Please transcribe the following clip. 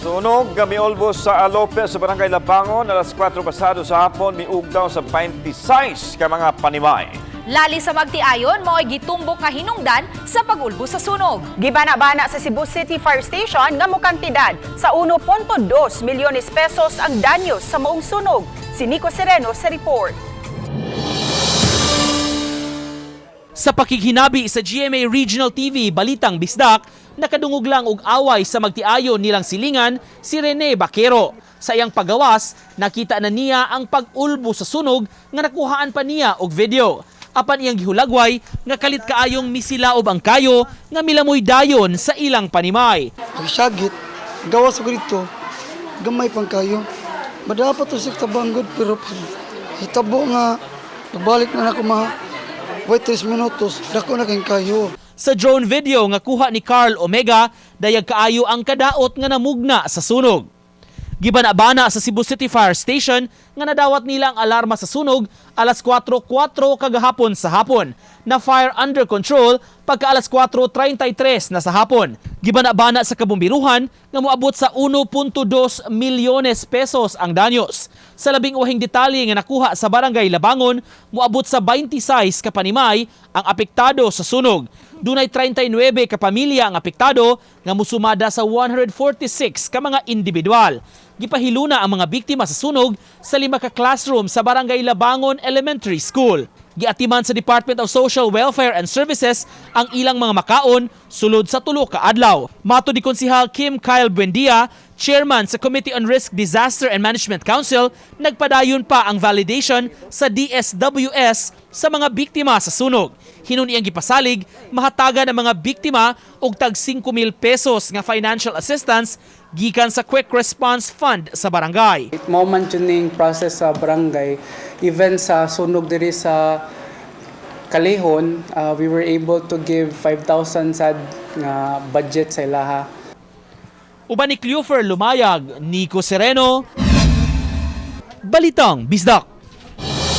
Sunog miulbos sa Alope sa Barangay Labangon alas 4 pasado sa hapon, miugdaw sa 26 ka mga panimay. Lali sa Magtiayon, mao'y gitumbok nga hinungdan sa pag-ulbos sa sunog. Gibana-bana sa Cebu City Fire Station nga mokantidad sa 1.2 milyones pesos ang danyo sa maong sunog. Si Nico Sereno sa report. Sa pakighinabi sa GMA Regional TV Balitang Bisdak, nakadungog lang og away sa Magtiayon nilang silingan si Rene Baquero. Sa iyang pagawas, nakita na niya ang pag-ulbo sa sunog nga nakuhaan pa niya og video. Apan iyang gihulagway nga kalit kaayong misilaob ang kayo nga milamoy dayon sa ilang panimay. Pagsagit, gawas ko dito, gamay pang kayo. Madapat to sa tabanggod pero pag hitabo nga, pagbalik na nako mga wait 3 minutos, dako na kayong kayo. Sa drone video nga kuha ni Carl Omega, dayag kaayo ang kadaot nga namugna sa sunog. Gibana-bana sa Cebu City Fire Station nga nadawat nila ang alarma sa sunog alas 4:04 kagahapon sa hapon. Na fire under control pagka alas 4:33 na sa hapon. Gibana-bana sa kabumbiruhan nga moabot sa 1.2 milyones pesos ang danyos. Sa labing uhing detalye nga nakuha sa Barangay Labangon, moabot sa 26 ka panimay ang apektado sa sunog. Dunay 39 ka pamilya ang apektado nga musumada sa 146 ka mga individual. Gipahiluna ang mga biktima sa sunog sa lima ka classroom sa Barangay Labangon Elementary School. Giatiman sa Department of Social Welfare and Services ang ilang mga makaon sulod sa 3 ka adlaw. Matod ni Konsihal Kim Kyle Buendia, chairman sa Committee on Risk Disaster and Management Council, nagpadayon pa ang validation sa DSWS sa mga biktima sa sunog. Hinun iyang gipasalig, mahatagan ang mga biktima og tag 5,000 pesos nga financial assistance gikan sa Quick Response Fund sa barangay. Mao man jud ning process sa barangay, even sa sunog diri sa Kalihon, we were able to give 5,000 sad nga budget sa ilaha. Uban ni Cleofer Lumayag, Nico Sereno, Balitang Bisdak.